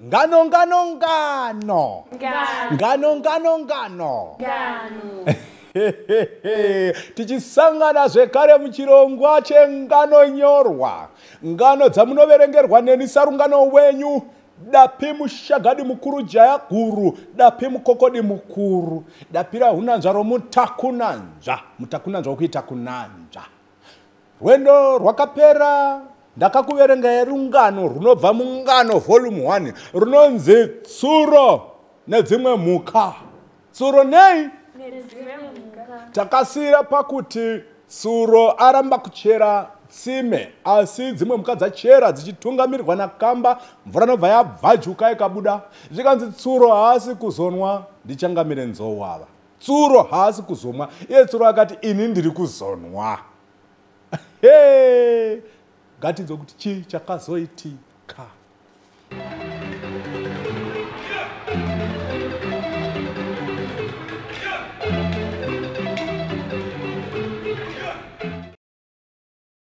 Ngano, ngano, ngano. Ngano, ngano, ngano. Tichisangana zvekare muchirongwa chengano nyorwa. Ngano dzamunoverengerwa neni sarungano wenyu Dapi mushagadi mukuru jaya guru dapi mukokodi mukuru dapi rahunanzva romutakunanzva mutakunanzva wokuita kunanzva. Rwendo rwakapera ndakakuverengai rungano runobva mungano volume 1 runonzi Tsuro nedzimwe mhuka. Tsuro nei? Takasiyira pakuti Tsuro aramba kuchera tsime asi dzimwe mhuka dzachera dzichitungamirirwa nakamba mvura nobva yabvajuka ikabuda zvikanzi Tsuro haasi kuzonwa ndichangamire nzou ava. Tsuro haasi kuzomwa iye Tsuro akati ini ndiri kuzonwa. Ngatinzwe kuti chii chakazoitika.